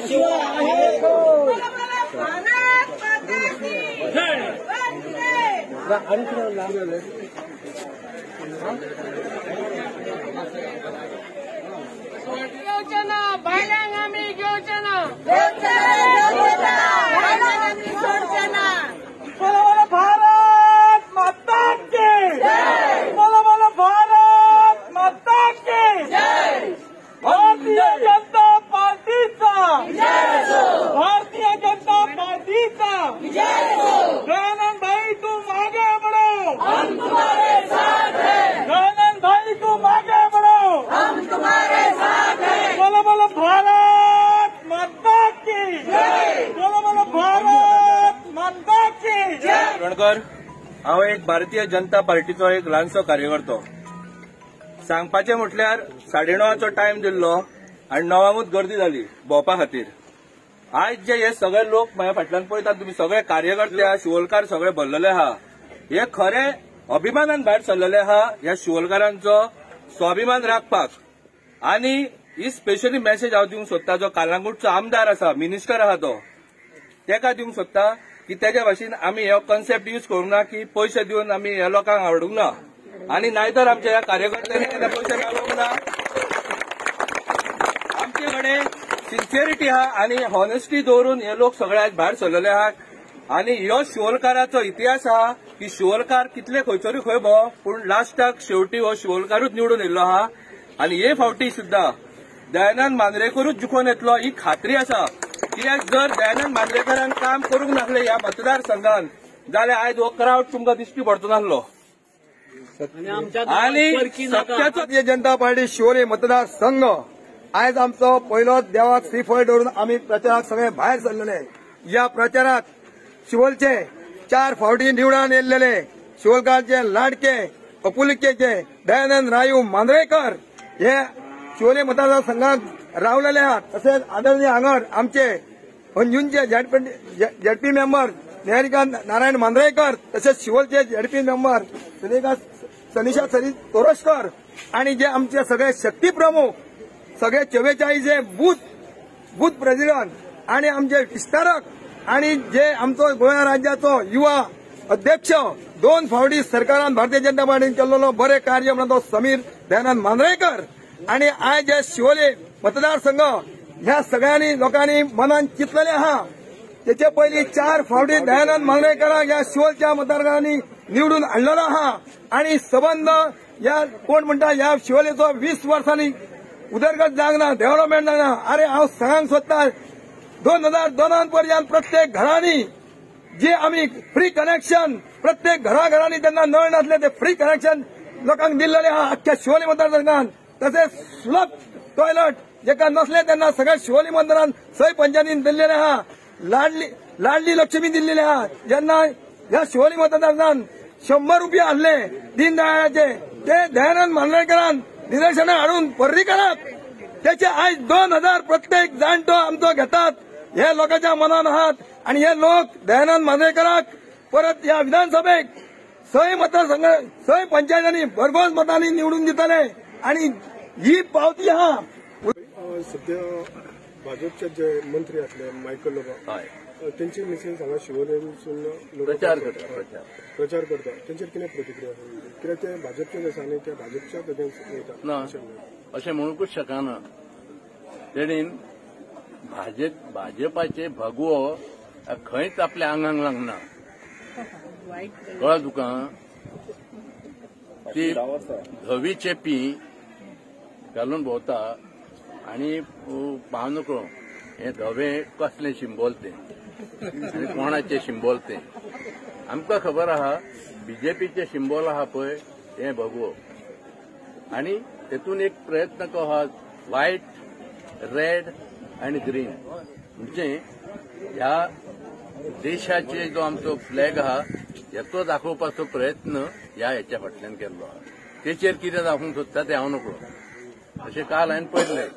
शिवाय. घेवचे ना बायलांक आमी घेवचे ना, सोडचे ना. बोलो बोलो भारत माता की जय, बोलो बोलो भारत माता की जय. भारतीय जनता पार्टीचा जय, भारतीय जनता पार्टीचा जय. दयानंद भाई तुम आगे बढ़ो, हम तुम्हारे साथ हैं. दयानंद भाई तुम आगे बढ़ो, हम तुम्हारे साथ हैं. बोलो बोलो भारत माता की जय, बोलो बोलो भारत माता की जय. रणकर, हांव एक भारतीय जनता पार्टीचो एक ल्हानसो कार्यकर्तो. सांगपाचें म्हटल्यार 9:30 टायम दिल्लो आनी 9 गर्दी जाली भोंवपा खातीर. आयज जे हे सगळे लोक म्हाज्या फाटल्यान पळयतात तुमी, सगळे कार्यकर्ते आहा, शिवोलकार सगळे भरलेले आहा. हे खरे अभिमानान भायर सरलेले आहा ह्या शिवोलकारांचो स्वाभिमान राखपाक. आनी ही स्पेशली मेसेज हांव दिवंक सोदता, जो कालांगूटचो आमदार आसा, मिनिस्टर आहा, तो तेका दिवंक सोदता की तेज्या भाशेन आमी हो कॉन्सेप्ट यूज करूंक ना की पयशे दिवन आमी ह्या लोकांक हाडूंक ना, आनी नायतर आमच्या ह्या कार्यकर्त्यांनी तेन्ना पयशे घालूंक ना. आमचे कडेन सिन्सियरिटी आहा आनी हॉनेस्टी दवरून हे लोक सगळे आयज भायर सरलेले आहात. आनी ह्यो शिवोलकाराचो इतिहास आहा की शिवोलकार कितले खंयसरूय खंय भोंव, पूण लास्टाक शेवटी हो शिवोलकारूच निवडून येयल्लो आहा. आनी हे फावटी सुद्दां दयानंद मांद्रेकरूच जिखून येतलो ही खात्री आसा. कित्याक जर दयानंद मांद्रेकरान काम करूंक नासलें ह्या मतदारसंघान जाल्यार आयज हो क्रावड तुमकां दिश्टी पडचो नासलो. आनी भारतीय जनता पार्टी शिवोले मतदारसंघ आयज आमचो पयलोच देवाक श्रीफळ दवरून आमी प्रचाराक सगळे भायर सरलेले. ह्या प्रचारात शिवोलचे 4 फावटी निवडून येयल्लेले शिवोलकारचे लाडके अपुलकेचे दयानंद रायू मांद्रेकर हे शिवोले मतदारसंघात रावलेले आहात. तसेच आदरणीय हांगर आमचे अंजुनचे झेडपी मेंबर निहारिका नारायण मांद्रेकर, तसेच शिवोलचे झेडपी मेंबर सनिशा सरी तोरशकर आणि जे आमचे सगळे शक्ती प्रमुख सगळे 44 बूथ प्रेसिडेंट आणि आमचे विस्तारक आणि जे आमचो गोंया राज्याचो युवा अध्यक्ष 2 फावटी सरकारान भारतीय जनता पार्टीन केल्लो बरें कार्य म्हणून तो समीर दयानंद मांद्रेकर. आणि आयज जे शिवोले मतदारसंघ ह्या सगळ्यांनी लोकांनी मनान चिंतलेलें आहा. तेचे पयलीं 4 फावटी दयानंद मांद्रेकराक ह्या शिवोलच्या मतदारांनी निवडून हाडलेलो आहा. आणि सबंद ह्या कोण म्हणटा ह्या शिवोलेचो 20 वर्सांनी उदरगत जावंक ना, डेव्हलपमेंट जावंक ना. अरे हांव सगळ्यांक सोदता 2002 पर्यंत प्रत्येक घरांनी जे आमी फ्री कनेक्शन प्रत्येक घराघरांनी त्यांना नळ नासले ते फ्री कनेक्शन लोकांक दिल्लेलें आहा अख्ख्या शिवोले मतदारसंघान. तसेच सुलभ टॉयलेट जेका नसले त्यांना सगळ्या शिवोले मतदारान सय पंचायतीन दिल्लेलें आहा. लाडली लक्ष्मी दिल्लेली आहा. जेन्ना ह्या शिवोले मतदारसंघान 100 रुपया हाडले दीनदयाळाचे ते दयानंद मांद्रेकरान निदर्शनां हाडून पर्रीकराक त्याचे आयज 2000 प्रत्येक जाणटो आमचो घेतात. हे लोकांच्या मनान आहात आणि हे लोक दयानंद मांद्रेकराक परत ह्या विधानसभेक 6 मतदारसंघ 6 पंचायतांनी भरघोस मतांनी निवडून दितले आणि ही पावती आहा. सध्या भाजपचे जे मंत्री आसले मायकल लोबो तेंची मिसेस हांगा शिवोलेसून प्रचार करता, तेंचेर कितें प्रतिक्रिया आसा? कित्याक ते भाजपचेच आसा आनी ते भाजपच्याच अगेन्स्ट वयता ना अशें म्हणूंकच शकना. तेणीन भाजपाचे भगवो खंयच आपल्या आंगांक लागना. कळ्ळें तुका? ती धवी चेपी घालून भोंवता आनी हांव नकळो हें धवें कसलें सिंबॉल तें आनी कोणाचें सिंबॉल तें. आमकां खबर आहा बीजेपीचें सिंबॉल आहा पळय हें भगवो. आनी तेतून एक प्रयत्न को आहा व्हायट, रेड आनी ग्रीन, म्हणजे ह्या देशाचे जो आमचो फ्लॅग आहा हेचो दाखोवपाचो प्रयत्न ह्या हेच्या फाटल्यान केल्लो आहा. तेचेर कितें दाखोवंक सोदता तें हांव नकळो. अशें काल हांवें पळयलें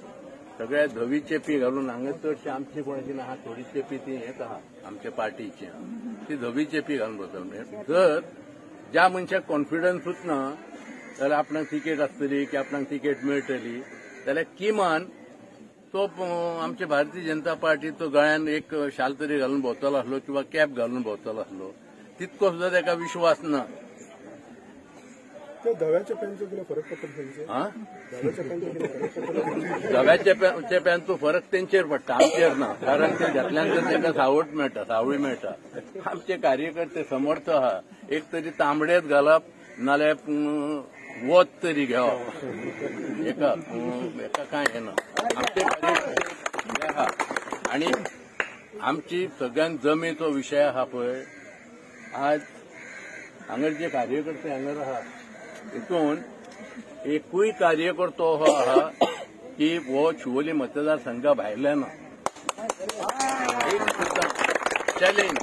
सगळ्या धवी चेपी घालून हांगा चडशे आमची कोणाची ना थोडी चेपी ती हेच आहा आमच्या पार्टीची, ती धवी चेपी घालून बसता. जर ज्या मनशाक कॉन्फिडन्सूच ना जाल्यार आपणाक तिकेट आसतली की आपणाक तिकेट मेळटली जाल्यार किमान तो आमचे भारतीय जनता पार्टी तो गळ्यान एक शाल तरी घालून भोंवतलो आसलो किंवा कॅप घालून भोंवतलो आसलो, तितको सुद्दां ताका विश्वास ना. धव्या चेप्यांचो कितें फरक पडटा? धव्या चेप्यांचो फरक तेंचेर पडटा, आमचेर ना. कारण ते घेतल्यानंतर तांकां सावट मेळटा, सावळी मेळटा. आमचे कार्यकर्ते समर्थ आहा, एक तरी तांबडेच घालप नाल्यार वत तरी घेवप, एका एका कांय येना. आमचे कार्यकर्ते आहा आनी आमची सगळ्यांत जमेचो विशय आहा पळय, आज हांगर जे कार्यकर्ते हांगर आहा तितून एकूय कार्यकर्तो हो आहा की हो शिवोली मतदारसंघा भायले ना. एक सुद्दां चॅलेंज.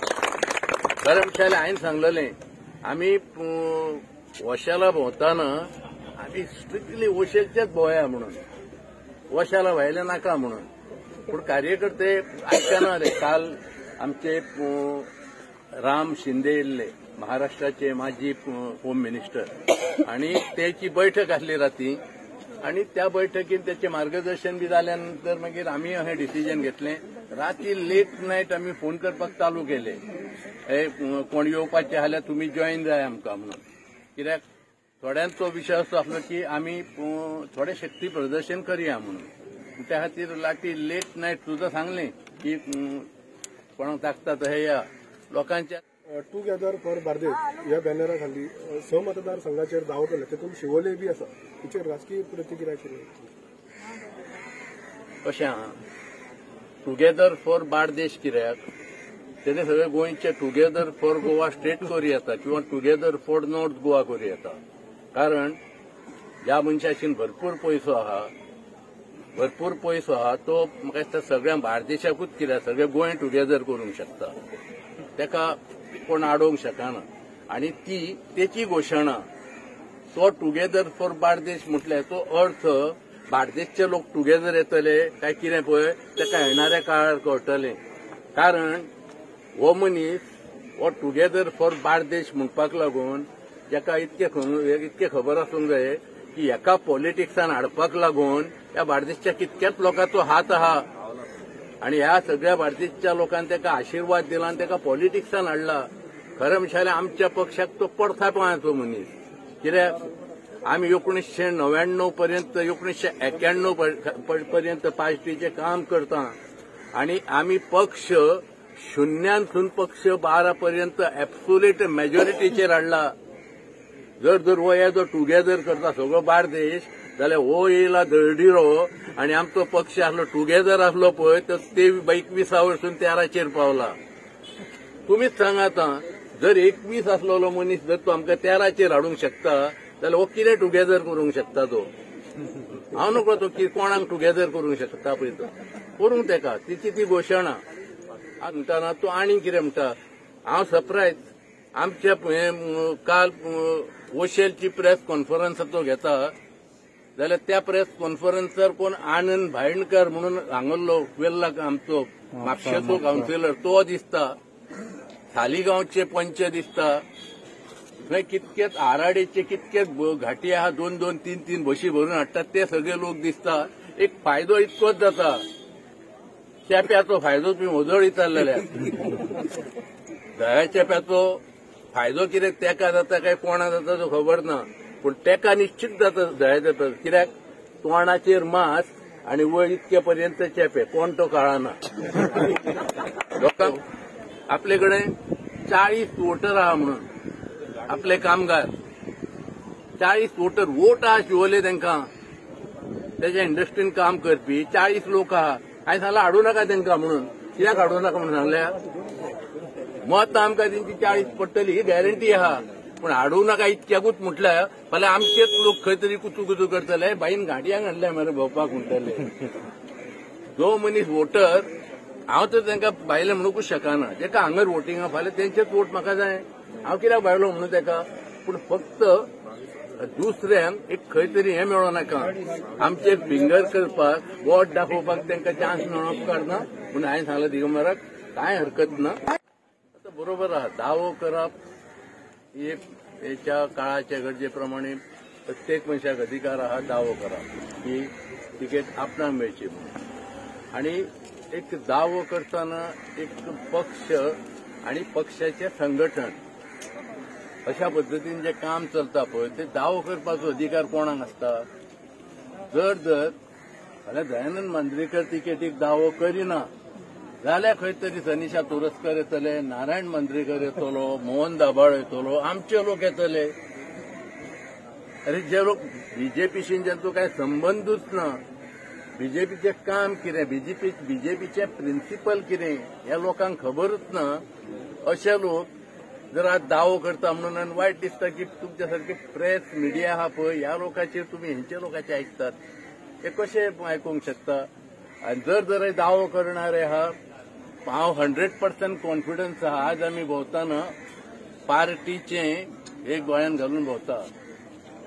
खरें म्हणल्यार हांवें सांगलेलें, आमी वशाला भोंवताना आमी स्ट्रिक्टली वशेलचेच भोंवया म्हणून, वशाला भायले नाका म्हणून. पूण कार्यकर्ते आयकना रे. काल आमचे राम शिंदे येयल्ले, महाराष्ट्राचे माजी होम मिनिस्टर, आणि त्याची बैठक आसली राती आणि त्या बैठकीत त्याचे मार्गदर्शन बी जाल्या नंतर मागीर आमी हें डिसिजन घेतलें. राती लेट नायट आमी फोन करपाक चालू केले, हे कोण येवपाचे जाल्यार तुमी जॉयन जाय आमकां म्हणून. कित्याक थोड्यांचो विशय असो आसलो की आमी थोडे शक्ती प्रदर्शन करया म्हणून. त्या खातीर राती लेट नायट सुद्दां सांगलें की कोणाक ताकता तशें या लोकांच्या. टुगेदर फॉर बार्देस ह्या बॅनरा खाली स मतदारसंघाचेर दावो केलो, तेतून शिवोले बी आसा, तिचेर राजकीय प्रतिक्रिया कितें? कशें आहा टुगेदर फॉर बार्देश कित्याक तेणे सगळे गोंयचे टुगेदर फॉर गोवा स्टेट करूं येता किंवा टुगेदर फॉर नॉर्थ गोवा करूं येता. कारण ज्या मनशाशीन भरपूर पयसो आहा, भरपूर पयसो आहा, तो म्हाका दिसता सगळ्या बार्देशाकूच कित्याक सगळे गोंय टुगेदर करूंक शकता, ताका कोण आडोवंक शकना. आनी ती तेची घोशणा, तो टुगेदर फॉर बार्देश म्हटल्यार तो अर्थ बार्देशचे लोक टुगेदर येतले काय कितें पळय ताका येणाऱ्या काळार कळटलें. कारण हो मनीस हो टुगेदर फॉर बार्देश म्हणपाक लागून जाका इतके खबर आसूंक जाय की एका पॉलिटिक्सान हाडपाक लागून ह्या बार्देशच्या कितक्याच लोकांचो हात आहा आनी ह्या सगळ्या बार्देशच्या लोकांनी ताका आशिर्वाद दिला आनी ताका पॉलिटिक्सान हाडला. खरें म्हणल्यार आमच्या पक्षाक तो पडथा पांयाचो मनीस. कित्याक आमी 1999 पर्यंत 1991 पर्यंत पार्टीचें काम करता आनी आमी पक्ष शुन्यांतसून पक्ष 12 पर्यंत एब्सोल्यूट मेजॉरिटीचेर हाडला. जर जर हो येदो टुगेदर करता सगळो बार्देश जाल्यार हो येयला दळडिरो आनी आमचो पक्ष आसलो टुगेदर आसलो पळय तर ते 21 वरसून 13चेर पावला. तुमीच सांगा आतां, जर 21 आसलेलो मनीस जर तो आमकां 13चेर हाडूंक शकता जाल्यार हो कितें टुगेदर करूंक शकता तो? हांव नकळो तो कोणाक टुगेदर करूंक शकता पळय तो करूंक तेका तिची ती घोशणा. म्हणटा ना तो आनी कितें म्हणटा, हांव सरप्रायज. आमच्या काल ओशेलची प्रेस कॉन्फरन्स तो घेता जाल्यार त्या प्रेस कॉन्फरन्सार कोण आनंद भायणकर म्हणून हांगल्लो वेल्ला आमचो म्हापशेचो कावन्सिलर तो दिसता, सालिगांवचे पंच दिसता, थंय कितकेच आराडेचे कितकेच घाटी आहा, 2 2 3 3 बशी भरून हाडटात ते सगळे लोक दिसता. एक फायदो इतकोच जाता, चेप्याचो फायदो तुमी वजळ विचारलेल्या धव्या चेप्याचो फायदो कितें तेका जाता काय कोणा जाता तो खबर ना, पूण तेका निश्चित जाता धव्या चेप्याचो. कित्याक तोंडाचेर मास्क आनी वयर इतके पर्यंत चेपे, कोण तो कळना. लोकांक आपले कडेन 40 वोटर आहा म्हणून आपले कामगार 40 वोटर वोट आहा शिवोले तांकां, तेच्या इंडस्ट्रीन काम करपी 40 लोक आहा. हांवें सांगलां हाडूं नाका तांकां म्हणून. कित्याक हाडूं नाका म्हणून सांगल्या? मत आमकां तेंची 40 पडटली ही गॅरंटी आहा, पूण हाडूं नाका इतक्याकूच म्हटल्यार फाल्यां आमचेच लोक खंय तरी कुतू कुतू करतले, बाईन घांटयांक हाडले मरे भोंवपाक म्हणटले. जो मनीस वोटर, हांव तर तांकां भायले म्हणूंकूच शकना, जेका हांगर वोटिंग आहा फाल्यां तेंचेच वोट म्हाका जाय, हांव कित्याक भायलो म्हणून तेका. पूण फक्त दुसऱ्यांक एक खंय तरी हें मेळों नाका, आमचे फिंगर करपाक बोट दाखोवपाक तांकां चान्स मेळोवप उपकारना म्हणून हांवें सांगलें दिगंबराक कांय हरकत ना. आतां बरोबर आहा, दावो करप हे हेच्या काळाच्या गरजे प्रमाणे प्रत्येक मनशाक अधिकार आहा दावो करप की तिकेट आपणाक मेळची म्हणून. आनी एक दावो करतना एक पक्ष आनी पक्षाचें संघटन अशा पद्दतीन जें काम चलता पळय ते दावो करपाचो अधिकार कोणाक आसता? जर जर जाल्यार दयानंद मांद्रेकर तिकेटीक दावो करिना जाल्यार खंय तरी सनिशा तुरस्कर येतले, नारायण मांद्रेकर येतलो, मोहन दाभाळ येतलो, आमचे लोक येतले. अरे जे लोक बीजेपीशी ज्यांचो काय संबंदूच ना, बीजेपीचें काम कितें, बीजेपीचें प्रिन्सिपल कितें ह्या लोकांक खबरूच ना, अशे लोक जर आज दावो करता म्हणून आनी वायट दिसता की तुमच्या सारके प्रेस मिडिया आहा पळय ह्या लोकांचेर तुमी हेंच्या लोकांचे आयकतात, हे कशे आयकूंक शकता? आनी जर जर दावो करणारे आहा, हांव 100% कॉन्फिडन्स आहा. आज आमी भोंवताना पार्टीचें एक गोंयान घालून भोंवता,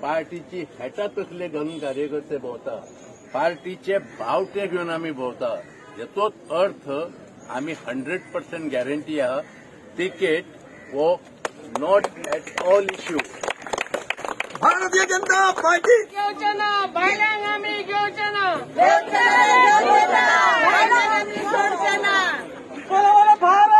पार्टीची हेटां तकले घालून कार्यकर्ते भोंवता, पार्टीचे बावटे घेवन आमी भोंवता. हेचोच अर्थ आमी 100% गॅरंटी आहा तिकेट वो not at all issue. Bharatiya Janata Party घेवचे ना, बायलांक आमी घेवचे ना, बायलांक आमी सोडचे ना. बोला बोला भारत.